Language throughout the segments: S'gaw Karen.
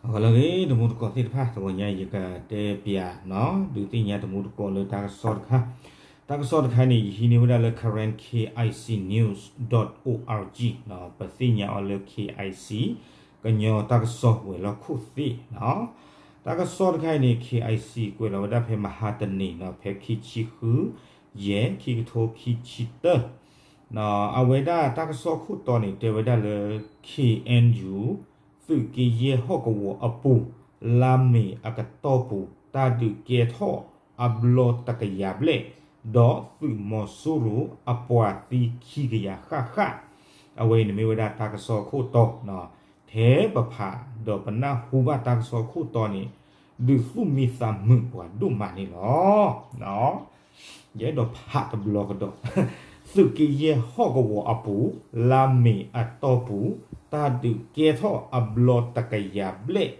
ဂီၤလၢအဂ့ၤ တံၤသကိးသ့ၣ်တဖၣ်, တဂီၤညါယကတဲပၠးနီၤ ဒုးသ့ၣ်ညါတံၤသကိးလၢတၢ်ကစီၣ်တခါ, တၢ်ကစီၣ်တခါန့ၣ် ယဟံးန့ၢ်ဝဲဒၣ်လၢ Karen K I C news dot O R G နီၤ, ပသ့ၣ်ညါအီၤလၢ K I C ကညီတၢ်ကစီၣ်ဝဲၤလီၢ်ခိၣ်သ့ၣ်နီၤ, တၢ်ကစီၣ်တခါအံၤန့ၣ် K I C ကွဲးလီၤဝဲဒၣ်ဖဲမဟါတနံၤနီၤ ဖဲခံဆံဃု ယဲၢ် ခံကထိခံဆံတၢ အဝဲဒၣ်တၢ်ကစီၣ်ခိၣ်တီန့ၣ် တဲဝဲဒၣ်လၢ K N U သုးက့ယဲၢ်ဟီၣ်ကဝီၤအပူၤ လါမ့ၤအကတီၢ်ပူၤ တၢ်ဒုးကဲထီၣ်အဘျီတကယၤဘျဲၣ် ဒီးသုးမီၤစိရိၤအပှၤသံခံကယၤဃၣ်ဃၣ်, အဝဲအံၤန့ၣ်မ့ၢ်ဝဲဒၣ်တၢ်ကစီၣ်ခိၣ်တီ, ထဲပဖးဒီးပနၢ်ဟူဘၣ်တၢ်ကစီၣ်ခိၣ်တီန့ၣ် ဒုးသူၣ်မံသးမုာ်ပှၤဒိၣ်မးန့ၣ်လီၤ. ယအဲၣ်ဒိးဖးတဘျီကဒီး, သုးက့ယဲၢ်ဟီၣ်ကဝီၤအပူၤ လါမ့ၤအတီၢ်ပူၤ တၢ်ဒုးကဲထီၣ်အဘျီတကယၤဘျဲၣ်,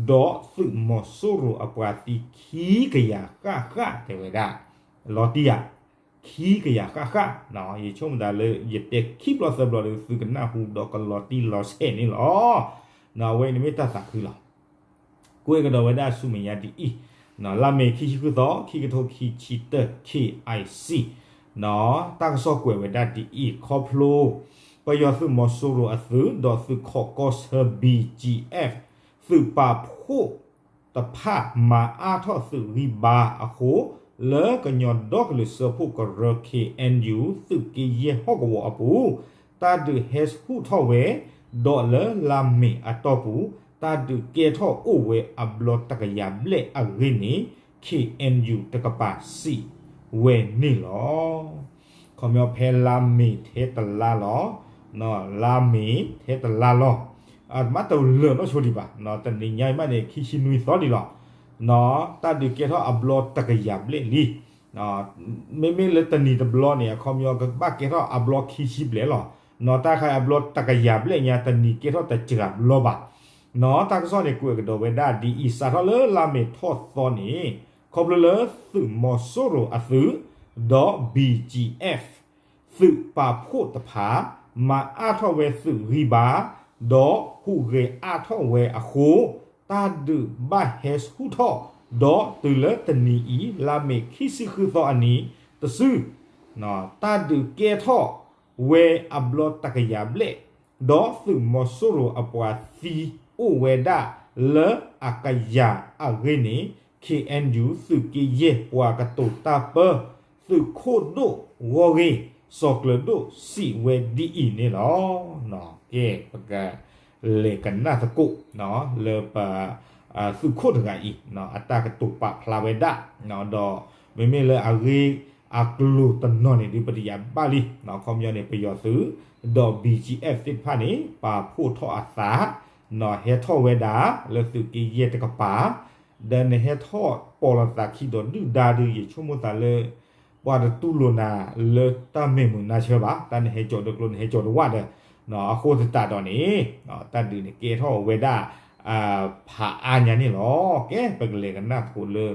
ဒီးသုးမီၤစိရိၤအပှၤသံခံကယၤဃၣ်ဃၣ် တဲဝဲဒၣ်, လီၤတံၢ်ဧါ, ခံကယၤဃၣ်ဃၣ်, ယဆိကမိၣ်သးလၢ ယတဲခံဘျီသၢဘျီဒီး သုကနၢ်ဟူဒီးကလီၤတံၢ်လီၤဆဲးန့ၣ်လီၤ. အဝဲအံၤန့ၣ်မ့ၢ်တၢ်သးခုလီၤ. ကွဲးကဒီးဝဲဒၣ်ဆူမဲာ်ညါဒ်အံၤ, လါမ့ၤခံဆံဃုသီ ခံကထိခံဆံတၢ K I C တၢ်ကစီၣ်ကွဲးဝဲဒၣ်ဒ်အံၤ, ခီဖျိ ပယီၤသုးမီၤစိရိၤအသုး ဒီးသုးခိးကီၢ်ဆၢ B G F သုးပာ်ဖှိၣ်တဖၣ် မၤအါထီၣ်သုးဂံၢ်ဘါအဃိ, လၢကညီဒီကလုာ်စၢဖှိၣ်ကရၢ K N U သုးက့ယဲၢ်ဟီၣ်ကဝီၤအပူၤ တၢ်ဒုးဟဲဆူၣ်ထီၣ်ဝဲ, ဒီးလၢလါမ့ၤအတီၢ်ပူၤ တၢ်ဒုးကဲထီၣ်အိၣ်ဝဲအဘျီတကယၤဘျဲၣ်အဂ့ၢ်န့ၣ် K N U တကပၤစံးဝဲန့ၣ်လီၤ. ခီပညီဖဲလါမ့ၤထဲတလါလီၤ, လါမ့ၤထဲတလါလီၤ, မ့ၢ်တလၢာ်နီၢ်ဆိဒံးဘၣ်, တနံၤညါအံၤမးန့ၣ် ခံဆံနွံသီဒံးလီၤ. တၢ်ဒုးကဲထီၣ်အဘျီတကယၤဘျဲၣ်လံ. မ့မ့ၢ်လၢတနံၤတဘျီန့ၣ် အခီပညီကဘၣ်ကဲထီၣ်အဘျီခံဆံဘျဲၣ်လီၤ. တၢ်ခါအံၤအဘျီတကယၤဘျဲၣ်ညါ တနံၤကဲထီၣ်တစှၤဘျီဘၣ်. တၢ်ကစီၣ်န့ၣ် ကွဲးကဒီးဝဲဒၣ်ဒ်အံၤ, စးထီၣ်လၢလါမ့ၤထီၣ်သီန့ၣ် ခီဖျိလၢသုးမီၤစိရိၤအသုး, ဒီး B G F သုးပာ်ဖှိၣ်တဖၣ် မၤအါထီၣ်ဝဲသုးဂံၢ်ဘါ, ဒီးဟူးဂဲၤအါထီၣ်ဝဲအဃိ, တၢ်ဒုးဘၣ်ဟဲဆူၣ်ထီၣ်, ဒီးတုၤလၢတနံၤအံၤ လါမ့ၤခံဆံဃုသီအနံၤတစု, တၢ်ဒုးကဲထီၣ်ဝဲအဘျီတကယၤဘျဲၣ်, ဒီးသုးမီၤစိရိၤအပှၤသံအိၣ်ဝဲဒၣ်လၢအကယၤအဂ့ၢ်န့ၣ် K N U သုးက့ယဲၢ်ပှၤကတိၤတၢ်ပၢ သုးခိၣ်ဒိၣ်ဂီၢ်ဂ့ၢ် စီၤကျၢၤဒိၣ်စံးဝဲဒ်အံၤန့ၣ်လီၤ. ကဲ ပက လဲၤကနၣ်သကိး လၢပ သုးခိၣ်တဂၤအံၤ အတၢ်ကတိၤပာ်ဖျါဝဲဒၣ်, ဒီးမ့မ့ၢ်လၢအဂ့ၢ်အကျိၤတနီၤန့ၣ်ဒုး ပတယာ်ဘၣ်လံ. ခီပညီန့ၣ် ပယီၤသုး ဒီး B G F သ့ၣ်တဖၣ်န့ၣ် ပာ်ဖှိၣ်ထီၣ်အသး ဟဲထီၣ်ဝဲဒၣ်လၢသုးက့ယဲၢ်တကပၤ, ဒီးနဟဲထီၣ်ပိာ်လိာ်သးခံဒီးဒုၣ်ဒါဒုး ယဆိကမိၣ်သးလၢ ပှၤတတူၢ်လိာ်နၤလၢတၢ်မဲာ်မုာ်နါဆၢဘၣ်, တၢ်နဟဲကၠီၤဒီးကျိ နဟဲကၠီၤဒီးဝၣ်ဒီး, အဃိသတးဒီးန့ၣ် တၢ်ဒုးန့ၣ်ကဲထီၣ်ဝဲဒၣ် ဖးအါညါန့ၣ်လီၤ. ကဲ ပကလဲၤကနၣ်သကိးလၢ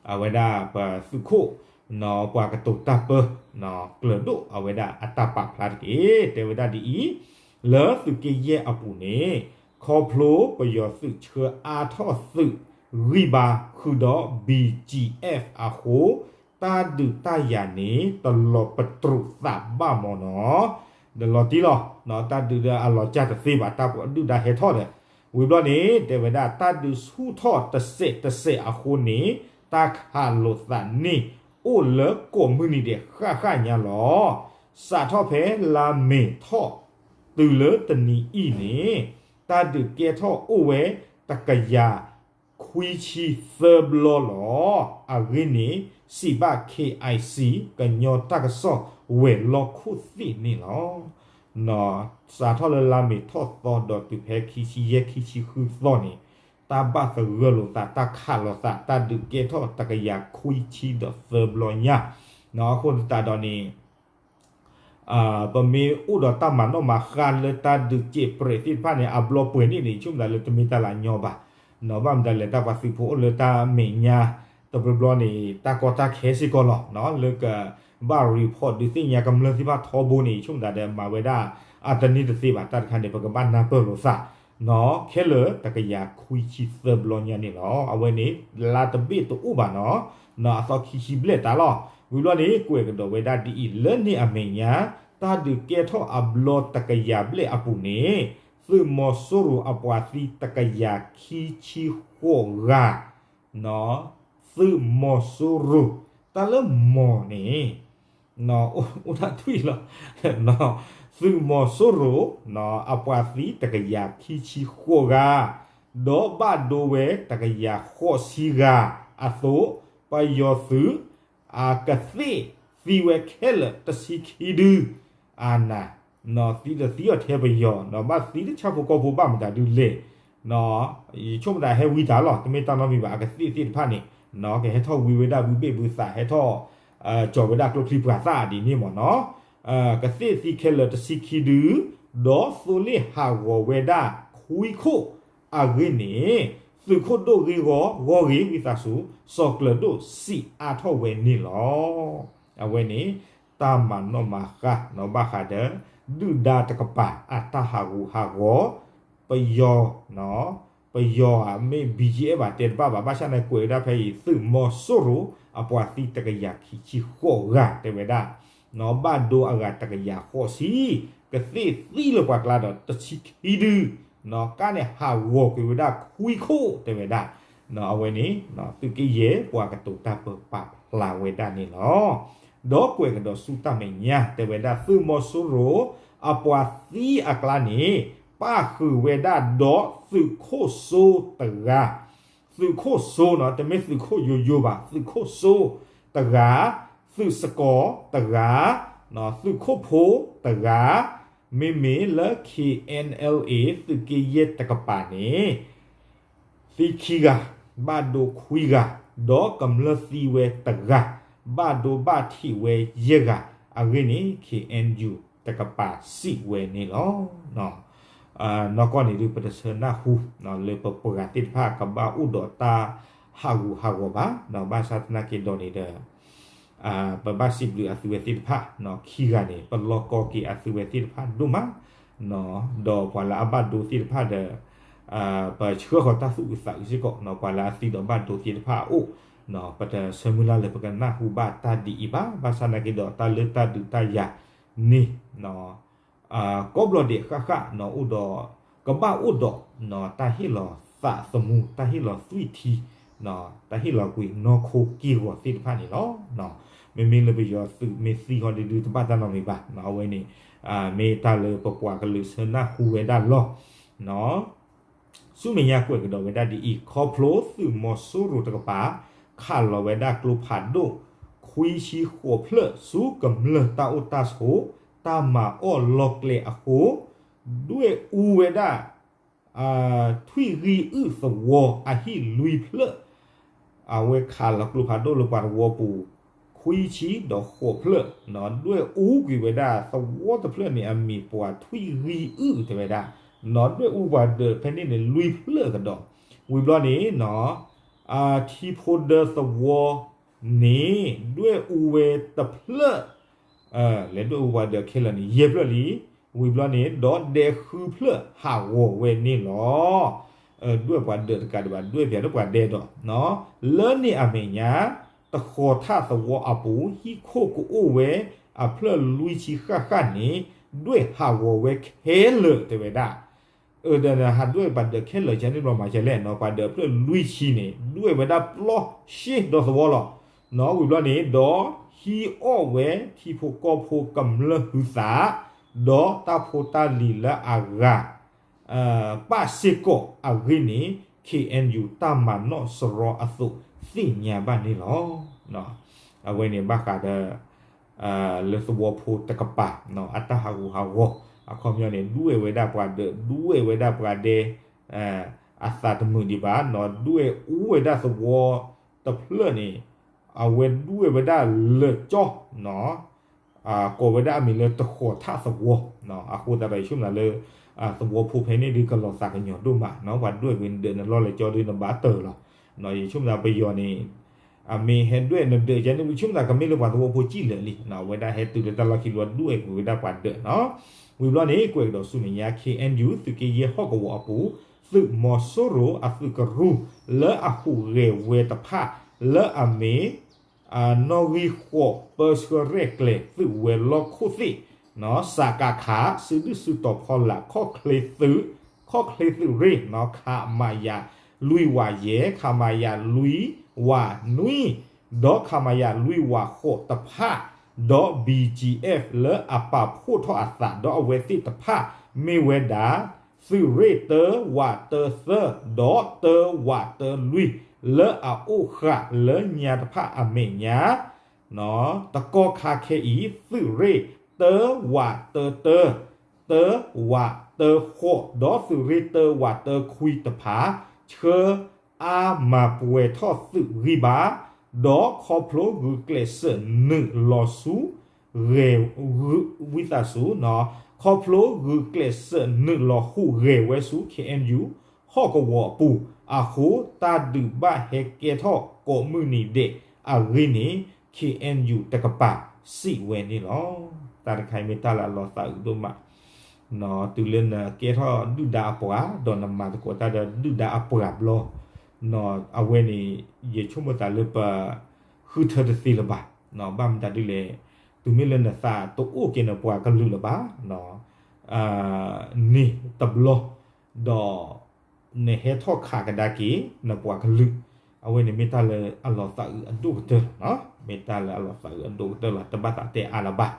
အဝဲဒၣ်ပသုးခိၣ် ပှၤကတိၤတၢ်ပၢ ကျၢၤဒိၣ်အဝဲဒၣ်အတၢ်ပာ်ဖျါတက့ၢ်. တဲဝဲဒၣ်ဒ်အံၤ, လၢသုးက့ယဲၢ်အပူၤန့ၣ် ခီဖျိပယီၤသုးဆှၢအါထီၣ်သုးဂံၢ်ဘါဃုာ်ဒီး B G F အဃိ, တၢ်ဒုးတၢ်ယၤန့ၣ် တလီၤပတြူးသးဘၣ်မၢ်နီၤ. ဒီးလီၤတံၢ်လီၤ, တၢ်ဒုးဒီးအလီၤစၢ်တသ့ဘၣ်, တၢ်ဒုးဒၣ်ဟဲထီၣ်ဒီး, ဝံၤဘျီန့ၣ် တဲဝဲဒၣ် တၢ်ဒုးဆူၣ်ထီၣ်တစဲးတစဲးအဃိန့ၣ် တၢ်ခးလိာ်သးန့ၣ် အိၣ်လၢကိးမုၢ်နံၤဒဲးဃၣ်ဃၣ်ညါလီၤ. စးထီၣ်ဖဲလါမ့ၤထီၣ် တုၤလၢတနံၤအံၤန့ၣ် တၢ်ဒုးကဲထီၣ်အိၣ်ဝဲတကယၤခွံဆံသၢဘျီလီၤ. အဂ့ၢ်န့ၣ် စံးဘၣ် K I C ကညီတၢ်ကစီၣ်ဝဲၤလီၢ်ခိၣ်သ့ၣ်န့ၣ်လီၤ. စးထီၣ်လၢလါမ့ၤထီၣ်သီဒီးတုၤဖဲခံဆံယဲၢ် ခံဆံဃုသီန့ၣ် တၢ်ဘၣ်သဂၢၢ်လိာ်သး တၢ်ခးလိာ်သး တၢ်ဒုးကဲထီၣ်တကယၤခွံဆံဒီးသၢဘျီညါ, အဃိသတးဒီးန့ၣ် ပမ့ၢ်အိၣ်ဒီးတၢ်မၤနီၣ်မၤဃါလၢတၢ်ဒုးစဲးပြဲးသ့ၣ်တဖၣ်န့ၣ် အဘျီပှဲၤန့ၣ်န့ၣ် ဆိကမိၣ်သးလၢတမ့ၢ်တၢ်လၢအညီဘၣ်. ဘၣ်မတၤလဲၣ် တၢ်ပှၤသုးဖိအိၣ်လၢတၢ်မဲာ်ညါ တဘျီဘျီန့ၣ် တၢ်ကီတၢ်ခဲစ့ၢ်ကီးလီၤ. လၢကဘၣ် report ဒုးသ့ၣ်ညါကမျၢၢ်သ့ၣ်တဖၣ်ထီဘိန့ၣ် ဆိကမိၣ်သးဒီးမၤဝဲဒၣ် အတန့ၢ်တသ့ဘၣ်. တၢ်တခါန့ၣ် ပကဘၣ်နၢ်ပၢၢ်လိာ်သး နီၣ် ခဲလၢာ်တကယၤခွံဆံသၢဘျီညါန့ၣ်လီၤ. အဝဲန့ၣ် လါတဘ့ၣ်တအိၣ်ဘၣ်နီၣ်, နီၣ် အသီခံဆံဘျဲၣ်တၢ်လီၤ. ဝံၤဘျီန့ၣ် ကွဲးကဒီးဝဲဒၣ်ဒ်အံၤ, လၢန့ၣ်အမဲာ်ညါ တၢ်ဒုးကဲထီၣ်အဘျီတကယၤဘျဲၣ်အပူၤန့ၣ် သုးမီၤစိရိၤအပှၤသံတကယၤခံဆံဃိးဂၤ သုးမီၤစိရိၤ တၢ်လၢမီၤန့ၣ် အိၣ်ဒၣ်ထွံၣ်လီၤ. သုးမီၤစိရိၤ အပှၤသံတကယၤခံဆံဃိးဂၤ, ဒီးဘၣ်ဒိဝဲတကယၤဃိးဆံဂၤအသိး, ပယီၤသုး အကသ့ၣ်သံဝဲခဲလၢာ်တဆံခံဒု အနၤ, သံတသံအီၤထဲပယီၤ ဘၣ်သံတဆၣ်ဖိကီၢ်ဖိဘၣ်မတၤဒုလဲၣ်, ယဆိကမိၣ်တၢ်ဟဲဝံတၢ်လီၤ, တမ့ၢ်တၢ်နီတမံၤဘၣ်, အကသ့ၣ်သ့ၣ်တဖၣ်န့ၣ် ကဟဲထီၣ်ဝံဝဲဒၣ်ဘုဘ့ၣ်ဘုသး ဟဲထီၣ် ကၠီၤဝဲဒၣ်ကျိချံပှၤသၣ်ဒ်န့ၣ်မ့ၢ်နီၣ်, ကသ့ၣ်သံခဲလၢာ်တဆံခံဒု, ဒီးသိလ့ၣ်ဟးဂီၤဝဲဒၣ်ခွံခိၣ်အဂ့ၢ်န့ၣ်, သုးခိၣ်ဒိၣ်ဂ့ၢ်ဂီၤဂီၢ်ဂ့ၤဝံသးစူၤ စီၤကျၢၤဒိၣ်စံးအါထီၣ်ဝဲန့ၣ်လီၤ. အဝဲန့ၣ် တၢ်မၤနီၣ်မၤဃါနီၣ် ဘၣ်ဃးဒီး ဒုၣ်ဒါတကပၤ အတၢ်ဟးဂူာ်ဟးဂီၤ ပယီၤ ပယီၤဧါ မ့ၢ် ဘီကၠ့အ့ၣ် ဘၣ်တဲတဘၣ်ဘၣ်, ဘၣ်ဆၣ်သနာ်က့ကွဲးဝဲဒၣ်ဖဲအံၤ သုးမီၤစိရိၤ အပှၤသံတကယၤခံဆံဃိးဂၤ တဲဝဲဒၣ်, ဘၣ်ဒိအဂၤတကယၤဃိးဆံ, ကသ့ၣ်သံလၢပှၤကျါဒီးတဆံခံဒု, ကါန့ၣ်ဟးဂီၤကွံာ်ဝဲဒၣ်ခွံခိၣ် တဲဝဲဒၣ်, အဝဲန့ၣ် သုးက့ယဲၢ်ပှၤကတိၤတၢ်ပၢပာ်ဖျါဝဲဒၣ်န့ၣ်လီၤ. ဒီးကွဲးကဒီးဆူတၢ်မဲာ်ညါ တဲဝဲဒၣ် သုးမီၤစိရိၤ အပှၤသံအကျါန့ၣ် ပၣ်ဃုာ်ဝဲဒၣ်ဒီးသုးခိၣ်စိတဂၤ, သုးခိၣ်စိနီၣ် တမ့ၢ်သုးခိၣ်ယိယိဘၣ်, သုးခိၣ်စိတဂၤ, သုးစကီၤတဂၤ, သုးခိၣ်ဖိတဂၤ, မ့မ့ၢ်လၢ ခ့ၣ်အဲၣ်အၣ်အၣ်လ် သုးက့ယဲၢ်တကပၤန့ၣ် သံခံဂၤ, ဘၣ်ဒိခွံဂၤ, ဒီးကမျၢၢ်သံဝဲတဂၤ, ဘၣ်ဒိဘၣ်ထံးဝဲယဲၢ်ဂၤ, အဂ့ၢ်န့ၣ် ခ့ၣ်အဲၣ်ယူၣ် တကပၤစံးဝဲန့ၣ်လီၤ. နီၢ်ကီၢ်န့ၣ်ဒုး ပတဆၢနၢ်ဟူ လၢပပှၤသ့ၣ်တဖၣ် ကဘၣ်အိၣ်ဒီးတၢ်ဟးဂူာ်ဟးဂီၤဘၣ်, ဘၣ်ဆၣ်သနာ်က့ဒီးန့ၣ်ဒီး ပဘၣ်စံးဘျုးအသုဝဲသ့ၣ်တဖၣ်, ခံဂၤန့ၣ် ပလီၢ်ကီက့ၤအသုဝဲသ့ၣ်တဖၣ်ဒိၣ်မး, ဒီးပှၤလၢအဘၣ်ဒိသ့ၣ်တဖၣ်ဒီး ပဆှၢဃီၤတၢ်သူၣ်အုးသးအုးစ့ၢ်ကီး, ပှၤလၢအသံဒီးဘၣ်ဒိသ့ၣ်တဖၣ်အအိၣ်, ပတဆၢမုၢ်လၢ်လၢပကနၢ်ဟူဘၣ်တၢ်ဒ်အံၤဘၣ်, ဘၣ်ဆၣ်သနာ်က့ဒီး တၢ်လၢတၢ်ဒုးတၢ်ယၤန့ၣ် ကိးဘျီဒဲးဃၣ်ဃၣ် အိၣ်ဒီး ကဘၣ်အိၣ်ဒီး တၢ်ဟ့ၣ်လီၤသးသမူ တၢ်ဟ့ၣ်လီၤသွံၣ်ထံ တၢ်ဟ့ၣ်လီၤကွံာ်နီၢ်ခိက့ၢ်ဂီၤသ့ၣ်တဖၣ်န့ၣ်လီၤ. မ့မ့ၢ်လၢပယီၤသုးမ့ၢ်သံဃီဒုဒု တဘၣ်တၢ်နီတမံၤဘၣ်, အဝဲန့ၣ် မ့ၢ်တၢ်လၢပပှၤကလုာ်ဆၢနၢ်ဟူဝဲဒၣ်လီၤ. ဆူမဲာ်ညါကွဲးကဒီးဝဲဒၣ်ဒ်အံၤ, ခီဖျိသုးမီၤစိရိၤတကပၤ ခးလီၤဝဲဒၣ်ကျိဖးဒိၣ် ခွံဆံဃိးဖျၢၣ်ဆူကမျၢၢ်တၢ်အိၣ်တၢ်ဆိး တၢ်မၤအီၣ်လီၢ်ကျဲအဃိ, ဒွဲၣ်အူဝဲဒၣ် ထွံၣ်ဂံၢ်အုၣ်သဝီအဟံၣ်လွံၢ်ဖျၢၣ်, အဝဲခးလီၤကျိဖးဒိၣ်လၢပှၤသဝီပူၤ ခွံဆံဒီးဃိးဖျၢၣ်, ဒွဲၣ်အူကွံာ်ဝဲဒၣ်သဝီတဖျၢၣ်န့ၣ် အမံၤပှၤထွံၣ်ဂံၢ်အုၣ်တဲဝဲဒၣ်, ဒွဲၣ်အူပှၤဒၢးဖဲန့ၣ်န့ၣ် လွံၢ်ဖျၢၣ်ကဒီး, ဝံၤဘျီန့ၣ် ထံဖိဒၢသဝီန့ၣ် ဒွဲၣ်အူဝဲတဖျၢၣ် လဲၤဒွဲၣ်အူပှၤဒၢးခဲလၢာ်န့ၣ် ယဲၢ်ဖျၢၣ်လံ, ဝံၤဘျီန့ၣ် ဒီးဒဲဃုဖျၢၣ်ဟးဂီၤဝဲန့ၣ်လီၤ. ဒွဲၣ်ပှၤဒၢးတကးဒံးဘၣ် ဒွဲၣ်ပှၤဒၢးပှၤဒဲဒီး လၢန့ၣ်အမဲာ်ညါ တဃီၤထၣ်သဝီအပူၤ ဟံၣ်ခိၣ်ကအိၣ်ဝဲအဖျၢၣ်လွံၢ်ဆံဃၣ်ဃၣ်န့ၣ် ဒွဲၣ်ဟးဂီၤဝဲခဲလၢာ်တဲဝဲဒၣ် ဒီးဟးဒွဲၣ်ပှၤဒၢးခဲလၢာ် ကန့ၣ်ဘျီမၤကလဲၣ်နီၤ ပှၤဒၢးအဖျၢၣ်လွံၢ်ဆံန့ၣ် ဒွဲၣ်ဝဲဒၣ်ပျီရှ့ဒီသဝီလီၤ. နီၤ ဝံၤဘျီန့ၣ် ဒီးဟံးအီၣ်ဝဲထံဖိကီၢ်ဖိကမျၢၢ်ဟုသး ဒီးတၢ်ဖိတၢ်လံၤလၢအဂၤ ပၣ်စ့ၢ်ကီးအဂ့ၢ်န့ၣ် ခ့ၣ်အဲၣ်ယူၣ် တၢ်မၤနီၣ်စရီအသိး သ့ၣ်ညါဘၣ်န့ၣ်လီၤ. အဝဲန့ၣ်ဘၣ်ဃးဒီး လၢသဝီဖိတကပၤ အတၢ်ဟးဂူာ်ဟးဂီၤ အခီပညီန့ၣ် ဒွဲၣ်ဝဲဒၣ်ပှၤဒၢး ဒွဲၣ်ဝဲဒၣ်ပှၤဒဲ အသးတမုာ်ဒံးဘၣ်နီၤ ဒွဲၣ်အူဝဲဒၣ်သဝီတဖျၢၣ်န့ၣ် အဝဲဒွဲၣ်ဝဲဒၣ်လၢာ်ကၠီနီၤ ကိးဝဲဒၣ်အမံၤလၢတဃီၤထၣ်သဝီ အဃိသတးဒီး ယဆိကမိၣ်လၢ သဝီဖိဖဲန့ၣ်ဒုးကလီၤသးကညီၤဒိၣ်မးနီၤ ပှၤဒွဲၣ်ကွံာ်ဒၢးနလီၢ်လၢာ်ကၠီဒုးနဘၣ်တၢၢ်လီၤ. ယဆိကမိၣ်ပယီၤန့ၣ် အ အမ့ၢ်ဟဲဒွဲၣ်နဒၢးယဲန့ၣ် ဆိကမိၣ်သးကမ့ၢ်လၢပှၤသဝီဖိကံၣ်လၢာ်လံ, အဝဲဒၣ်ဟဲတုၤလၢတၢ်လီၢ်ခံလီၤဒွဲၣ်ကွံာ်ဝဲဒၣ်ပှၤဒၢးနီၤ. ဝံၤဘျီန့ၣ် ကွဲးကဒီးဆူမဲာ်ညါ ခ့ၣ်အဲၣ်ယူၣ် သုးက့ယဲၢ်ဟီၣ်ကဝီၤအပူၤ သုးမီၤစိရိၤအသုးကရူၢ် လၢအဟူးဂဲၤဝဲတဖၣ် လၢအမ့ၢ် နီၣ်ဂံၢ်ဃိး ပၢဆှၢရဲၣ်ကျဲၤ သုးဝဲၤလီၢ်ခိၣ်သ့ၣ် စကခ စုဒုၣ်စုတီၤဖီလာ် ခီၣ်ချ့သုး ခီၣ်ချ့သုးရ့ၣ် ခမရ လွံၢ်ဝးယဲၢ် ခမရ လွံၢ်ဝးနွံ ဒီး ခမရ လွံၢ်ဝးဃိးတဖၣ် ဒီး ဘီကၠံအ့ၣ် လၢအပာ်ဖှိၣ်ထီၣ်အသး ဒီးအဝဲသ့ၣ်တဖၣ် မ့ၢ်ဝဲဒၣ် သုးရ့ၣ်တၢ ဝးတၢသၢ ဒီးတၢ ဝးတၢလွံၢ် လၢအအိၣ်ဃာ်လၢညါတဖၣ်အမဲာ်ညါ တကီၢ်ခါခဲအံၤ သုးရ့ၣ်တၢ ဝးတၢတၢ တၢ ဝးတၢဃိး ဒီးသုးရ့ၣ်တၢ ဝးတၢခွံတဖၣ် ဆှၢအါမၤပှဲၤထီၣ်သုးဂံၢ်ဘါ ဒီးခီဖျိဂုာ်ကျဲးစၢးနုာ်လီၤဆူ ဂဲၤ ဝံသးစူၤ ခီဖျိဂုာ်ကျဲးစၢးနုာ်လီၤဟူးဂဲၤဝဲဆူ ခ့ၣ်အဲၣ်ယူၣ် ဟီၣ်ကဝီၤအပူၤ အဃိ တၢ်ဒုးဘၣ်ဟဲကဲထီၣ်ကိးမုၢ်နံၤဒဲးအဂ့ၢ်န့ၣ် ခ့ၣ်အဲၣ်ယူၣ် တကပၤ စံးဝဲန့ၣ်လီၤ. တၢ်တခါအံၤမ့ၢ်တၢ်လၢအလီၤသးအုးဒိၣ်မး တုၤလၢနကဲထီၣ်ဒုၣ်ဒါအပှၤ ဒီးနမၤသကိးတၢ်ဒီးဒုၣ်ဒါအပှၤဘျီ အဝဲန့ၣ် ယဆိကမိၣ်သးလၢပ ဃုထၢတသ့လၢၤဘၣ်. ဘၣ်မတၤဒ်လဲၣ် တုၤမ့ၢ်လၢနသးတအိၣ်က့ၤနပှၤကလုာ်လၢၤဘၣ် န့ၣ်တဘျီ ဒီး နဟဲထီၣ်ခးကဒါက့ၤ နပှၤကလုာ် အဝဲန့ၣ်မ့ၢ်တၢ်လၢအလီၤသးအုးအဒိၣ်ကတၢၢ်လီၤ. မ့ၢ်တၢ်လၢအလီၤသးအုးအဒိၣ်ကတၢၢ်လီၤ တဘၣ်သးတဲအါလၢၤဘၣ်.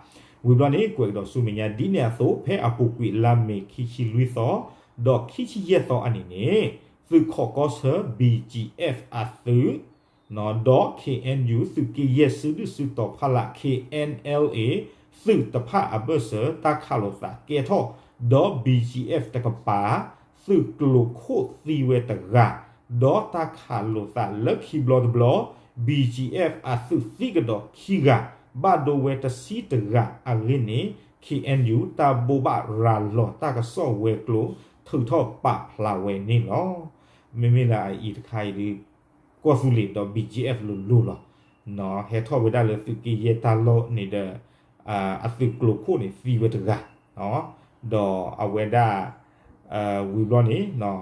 ဝံၤဘျီန့ၣ် ကွဲးကဒီးဆူမဲာ်ညါ ဒ်န့ၣ်အသိး ဖဲအပူၤကွံာ်လါမ့ၤခံဆံလွံၢ်သီ ဒီးခံဆံယဲၢ်သီအနံၤန့ၣ် သုးခိးကီၢ်ဆၢ ဘီကၠံအ့ၣ် အသုး ဒီး ခ့ၣ်အဲၣ်ယူၣ် သုးက့ယဲၢ်စုဒုၣ်စုတီၤဖီလာ် ခ့ၣ်အဲၣ်အ့ၣ် သုးတဖၣ်အဘၢၣ်စၢၤ တၢ်ခးလိာ်သးကဲထီၣ် ဒီး ဘီကၠံအ့ၣ် တကပၤ သုးကျိၤခိၣ်သံဝဲတဂၤ ဒီးတၢ်ခးလိာ်သးလၢခံဘျီတဘျီ ဘီကၠံအ့ၣ် အသုးသံကဒီးခံဂၤ ဘၣ်ဒိဝဲတဆံတဂၤအဂ့ၢ်န့ၣ် ခ့ၣ်အဲၣ်ယူၣ် တၢ်ဘိးဘၣ်ရၤလီၤတၢ်ကစီၣ်ဝဲၤကျိၤ ထုးထီၣ်ပာ်ဖျါဝဲန့ၣ်လီၤ. မ့မ့ၢ်လၢအအံၤတခါအံၤဒုး ကီၢ်သူလ့ၤဒီး ဘီကၠံအ့ၣ် လိၤလိၤလီၤ. ဟဲထီၣ်ဝဲဒၣ်လၢသုးက့ယဲၢ်တၢ်လီၢ်န့ၣ်ဒီး အသုးကျိၤခိၣ်န့ၣ်သံဝဲတဂၤ ဒီးအဝဲဒၣ် ဝံၤဘျီန့ၣ်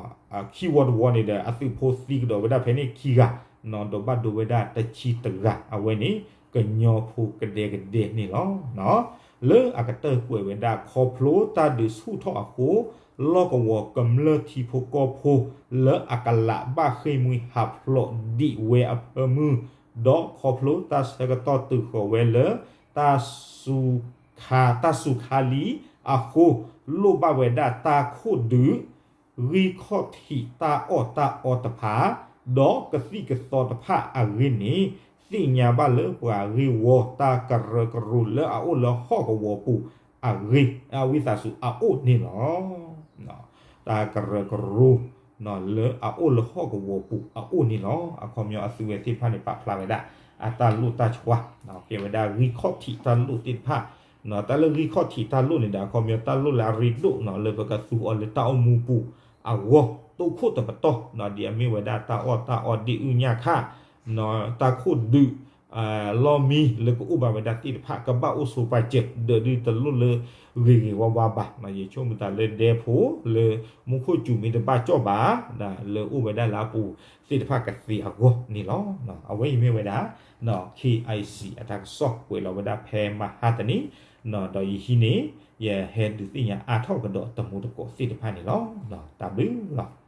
ခံဝီတဝီန့ၣ်ဒီး အသုးဖိသံကဒီးဝဲဒၣ်ဖဲန့ၣ်ခံဂၤ ဒီးဘၣ်ဒိဝဲဒၣ်တဆံတဂၤ အဝဲန့ၣ် ကညီဖိကဒဲကဒဲန့ၣ်လီၤ. လၢအကတၢၢ်ကွဲးဝဲဒၣ် ခီဖျိတၢ်ဒုးဆူၣ်ထီၣ်အဃိ လီၢ်ကဝီၤကမျၢၢ်ထံဖိကီၢ်ဖိ လၢအကလးဘၣ်ဃ့ၢ်မှံဟးဖျိးဒံးဝဲအဖၢမုၢ် ဒီးခီဖျိတၢ်ဆၢကတီၢ်တုၤဃီၤဝဲလၢ တၢ်စူၤခါ တၢ်စူၤခါလံအဃိ လိၣ်ဘၣ်ဝဲဒၣ်တၢ်ခိၣ်ဒုး ဂံၢ်ခီၣ်ထံးတၢ်အီၣ်တၢ်အီတဖၣ် ဒီးကသံၣ်ကသီတဖၣ်အဂ့ၢ်န့ၣ် သ့ၣ်ညါဘၣ်လၢပှၤဂ့ၢ်ဝီတၢ်ကရၢကရိလၢအအိၣ်လၢဟီၣ်ကဝီၤပူၤအဂ့ၢ် အဝံသးစူၤအအိၣ်န့ၣ်လီၤ. တၢ်ကရၢကရိ လၢအအိၣ်လၢဟီၣ်ကဝီၤပူၤအအိၣ်န့ၣ်လီၤ. အခီပညီအသုဝဲသ့ၣ်တဖၣ်န့ၣ် ပာ်ဖျါဝဲဒၣ် အတၢ်လိၣ်တၢ်ဆှါ ကဲဝဲဒၣ်ဂံၢ်ခီၣ်ထံးတၢ်လိၣ်သ့ၣ်တဖၣ် တၢ်လၢဂံၢ်ခီၣ်ထံးတၢ်လိၣ်န့ၣ်ဒီး အခီပညီတၢ်လိၣ်လၢအရ့ဒိၣ် လၢပကသူအီၤလၢတၢ်အိၣ်မူပူၤအဂီၢ် တိခိၣ်တပတီၢ် ဒ်အမ့ၢ်ဝဲဒၣ်တၢ်အီၣ်တၢ်အီဒ့ၣ်အုၣ်ညၣ်ခၣ် တၢ်ခိၣ်ဒုး လီၢ်မံလၢကအိၣ်ဘၣ်ဝဲဒၣ်သ့ၣ်တဖၣ် ကဘၣ်အိၣ်ဆိးပာ်စၢၤ ဒီးဒုးတလိၣ်လၢဂ့ၤဂ့ၤဝါဝါဘၣ်. ယဆိကမိၣ်သးလၢဒဲဖိလၢမူခိၣ်စူၤမ့ၢ်တဘၣ်ကၠီၣ်ဘၣ် လၢအိၣ်ဝဲဒၣ်လၢအပူၤသ့ၣ်တဖၣ်ကသ့အဂီၢ်န့ၣ်လီၤ. အဝဲအံၤမ့ၢ်ဝဲဒၣ် ခ့ၣ်အံၣ်စံၣ် အတၢ်ကစီၣ်ကွဲးလီၤဝဲဒၣ်ဖဲမဟါတနံၤ ဒီးယဟံးန့ၢ် ယဟဲဒုးသ့ၣ်ညါအါထီၣ်ကဒီးတမူတကိးသ့ၣ်တဖၣ်န့ၣ်လီၤ. တၢ်ဘျုးလီၤ.